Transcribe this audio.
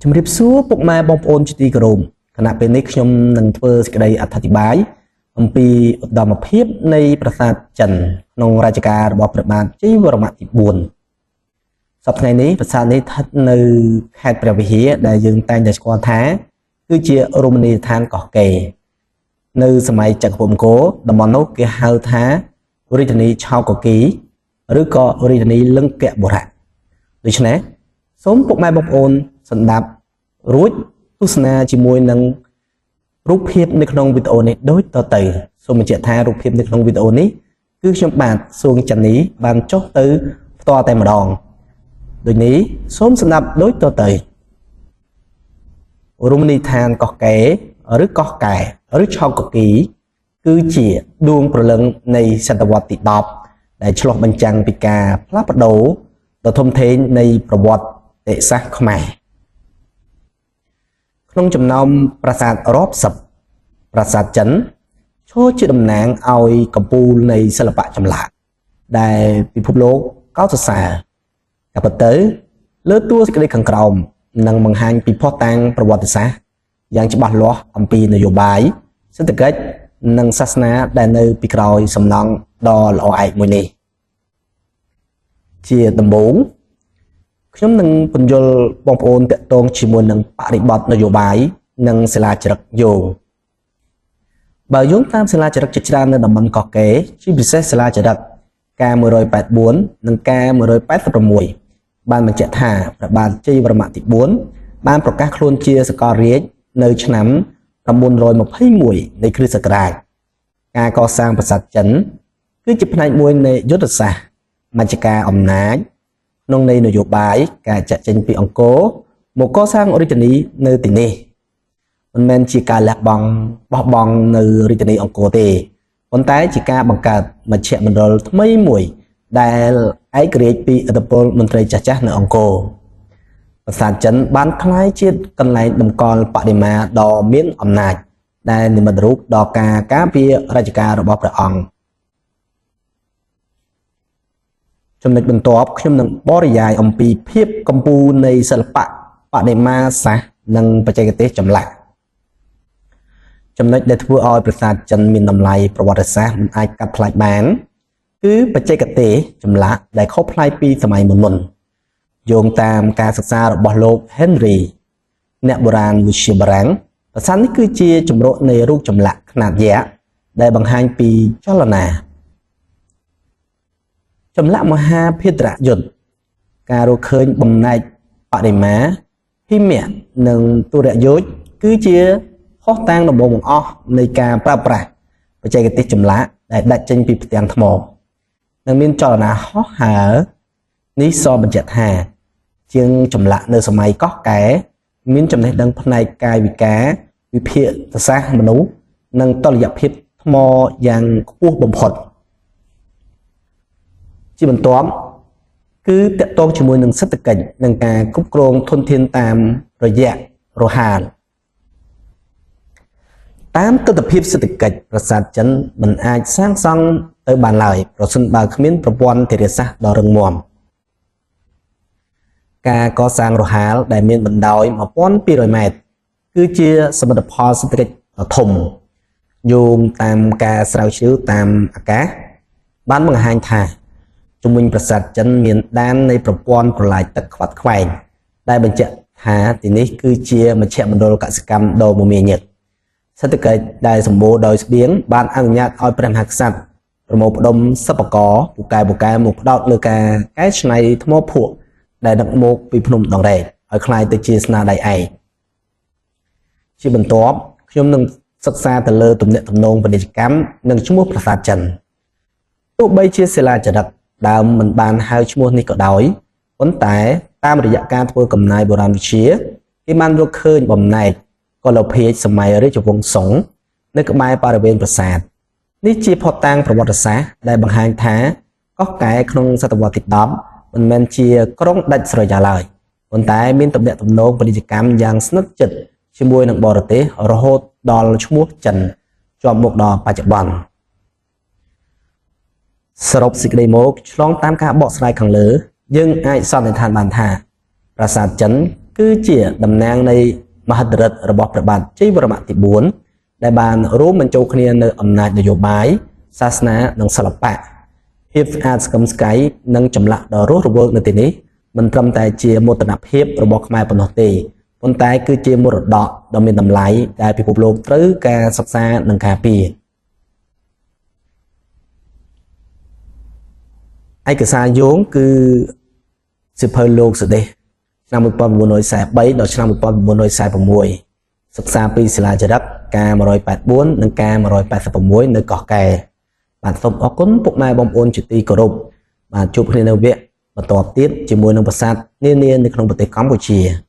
ជំរាបសួរពុកម៉ែបងប្អូនជាទីគោរពខណៈពេលនេះខ្ញុំនឹងធ្វើសេចក្តីអត្ថាធិប្បាយអំពីឧត្តមភាពនៃប្រាសាទចិនក្នុងរជ្ជកាលរបស់ព្រះបាទជ័យវរ្ម័នទី4សប្តាហ៍ថ្ងៃនេះប្រាសាទនេះស្ថិតនៅខេត្តព្រះវិហារដែលយើងតែងតែស្គាល់ថាគឺជារមណីយដ្ឋានកោះកេរនៅសម័យចក្រភពអង្គរតំបន់នោះគេហៅថារាជធានីឆោកកគីឬក៏រាជធានីលង្កបុរៈដូច្នេះសូមពុកម៉ែបងប្អូនស្ដាប់រួចទស្សនាជាមួយនឹងរូបភាពនៅក្នុងវីដេអូនេះដូចតទៅសូមបញ្ជាក់ថារូបភាពនៅក្នុងវីដេអូនេះគឺខ្ញុំបាទសួងចាន់នីបានចុះទៅផ្ទាល់តែម្ដងដូចនេះសូមស្ដាប់ដូចតទៅរមណីយដ្ឋានកោះកេរឬកោះកែឬឆោកកគីគឺជាដួងព្រលឹងនៃសតវត្សទី10ដែលឆ្លុះបញ្ចាំងពីការផ្លាស់ប្ដូរដ៏ធំធេងនៃប្រវត្តិសាស្ត្រខ្មែរក្នុងចំណោមប្រាសាទរាប់សិបប្រាសាទចិនឈរជាតំណាងឲ្យកំពូលនៃសិល្បៈចម្លាក់ដែលពិភពលោកកោតសរសើរក៏ប៉ុន្តែលើតួសេចក្តីខាងក្រោមនឹងបង្ហាញពីភស្តុតាងប្រវត្តិសាស្ត្រយ៉ាងច្បាស់លាស់អំពីនយោបាយសេដ្ឋកិច្ចនិងសាសនាដែលនៅពីក្រោយសំណង់ដ៏ល្អឯកមួយនេះជាដំបូងខ្ញុំនឹងពន្យល់បងប្អូនតាក់ទងជាមួយនឹងបរិបទនយោបាយនិងសិលាចារឹកយោងបើយោងតាមសិលាចារឹកជាច្រើននៅតំបន់កោះកេរជាពិសេសសិលាចារឹក K184 និង K186 បានបញ្ជាក់ថាព្រះបាទជ័យវរ្ម័នទី4បានប្រកាសខ្លួនជាសកលរាជនៅឆ្នាំ921នៃគ្រិស្តសករាជការកសាងប្រាសាទចិនគឺជាផ្នែកមួយនៃយុទ្ធសាស្ត្រមជ្ឈការអំណាចក្នុងន័យនយោបាយការចាក់ចេញពីអង្គរមកកសាងរាជធានីនៅទីនេះមិនមែនជាការលះបង់បោះបង់នៅរាជធានីអង្គរទេប៉ុន្តែជាការបង្កើតមជ្ឈមណ្ឌលថ្មីមួយដែលឯករាជ្យពីឥទ្ធិពលមន្ត្រីចាស់ៗនៅអង្គរប្រាសាទចិនបានក្លាយជាកន្លែងតម្កល់បដិមាដ៏មានអំណាចដែលនិមិត្តរូបដល់ការការពាររាជការរបស់ព្រះអង្គចំណុចបន្ទាប់ខ្ញុំនឹងបរិយាយអំពីភាពកម្ពូលនៃសិល្បៈបដិមាសាស្ត្រនិងបច្ចេកទេសចម្លាក់ចំណុចដែលធ្វើឲ្យប្រាសាទចិនមានតម្លៃប្រវត្តិសាស្ត្រមិនអាចកាត់ថ្លៃបានគឺបច្ចេកទេសចម្លាក់ដែលខុសប្លែកពីសម័យមុនមុនយោងតាមការសិក្សារបស់លោក Henry អ្នកបុរាណវិទ្យាបារាំងប្រាសាទនេះគឺជាជំរកនៃរូបចម្លាក់ខ្នាតយក្សដែលបង្ហាញពីចលនាចម្លាក់មហាភិទ្រយុទ្ធការរកឃើញបំណែកបដិមាភីមៈនិងទុរយោជគឺជាភស្តុតាងដំបូងបង្អស់នៃការប្រើប្រាស់បច្ចេកទេសចម្លាក់ដែលដាច់ចេញពីផ្ទាំងថ្មនិងមានចលនាហោះហើរនេះសបញ្ជាក់ថាជាងចម្លាក់នៅសម័យកោះកែមានចំណេះដឹងផ្នែកកាយវិការវិភាគសាស្ត្រមនុស្សនិងតុល្យភាពថ្មយ៉ាងខ្ពស់បំផុតជាបន្ទាប់គឺតកតងជាមួយនឹងសេដ្ឋកិច្ចនិងការគ្រប់គ្រងធនធានតាមរយៈរហាលតាមទស្សនវិជ្ជាសេដ្ឋកិច្ចប្រាសាទចិនមិនអាចសាងសង់ទៅបានឡើយប្រសិនបើគ្មានប្រព័ន្ធធារាសាស្ត្រដ៏រឹងមាំការកសាងរហាលដែលមានបណ្ដោយ1200ម៉ែត្រគឺជាសមិទ្ធផលសេដ្ឋកិច្ចដ៏ធំយោងតាមការស្រាវជ្រាវតាមអាកាសបានបង្ហាញថាជំនាញប្រាសាទចិនមានដាននៃប្រព័ន្ធប្រឡាយទឹកខ្វាត់ខ្វែងដែលបញ្ជាក់ថាទីនេះគឺជាមជ្ឈមណ្ឌលកសិកម្មដ៏មមាញឹកសេដ្ឋកិច្ចដែលសម្បូរដោយស្បៀងបានអនុញ្ញាតឲ្យព្រះមហាក្សត្រប្រមូលផ្ដុំសិប្បករពូកែមកផ្ដោតលើការកែច្នៃថ្មភក់ដែលដឹកមកពីភ្នំដងរែកឲ្យក្លាយទៅជាស្នាដៃឯកជាបន្ទាប់ខ្ញុំនឹងសិក្សាទៅលើទំនាក់ទំនងពាណិជ្ជកម្មនិងឈ្មោះប្រាសាទចិនទោះបីជាសិលាចារឹកដើមមិនបានហៅឈ្មោះនេះក៏ដោយប៉ុន្តែតាមរយៈការធ្វើកំណាយបុរាណវិទ្យាគេបានរកឃើញបំណែកកលភាជសម័យរាជវង្សសុងនៅក្បែរបរិវេណប្រាសាទនេះជាភស្តុតាងប្រវត្តិសាស្ត្រដែលបង្ហាញថាកោះកែក្នុងសតវត្សទី10មិនមែនជាក្រុងដាច់ស្រយាលឡើយប៉ុន្តែមានទំនាក់ទំនងពាណិជ្ជកម្មយ៉ាងស្និទ្ធជិតជាមួយនឹងបរទេសរហូតដល់ឈ្មោះចិនជាប់មកដល់បច្ចុប្បន្នសរុបសេចក្តីមកឆ្លងតាមការបកស្រាយខាងលើយើងអាចសន្និដ្ឋានបានថាប្រាសាទចិន គឺជាតំណាងនៃមហិទ្ធិឫទ្ធិរបស់ព្រះបាទជ័យវរ្ម័នទី4ដែលបានរួមបញ្ចូលគ្នានៅអំណាចនយោបាយសាសនានិងសិល្បៈភាពស្អាតស្កឹមស្កៃនិងចម្លាក់ដ៏រស់រវើកនៅទីនេះមិនត្រឹមតែជាមោទនភាពរបស់ខ្មែរប៉ុណ្ណោះទេប៉ុន្តែគឺជាមរតកដ៏មានតម្លៃដែលពិភពលោកត្រូវការសិក្សានិងការពារឯកសារយោងគឺសៀវភៅលោកស្ដេចឆ្នាំ1943ដល់ឆ្នាំ1946សិក្សាពីសិលាចារឹកការ184និងការ186នៅកោះកែបាទសូមអរគុណពុកម៉ែបងប្អូនជាទីគោរពបាទជួបគ្នានៅវគ្គបន្តទៀតជាមួយនឹងប្រាសាទនានានៅក្នុងប្រទេសកម្ពុជា។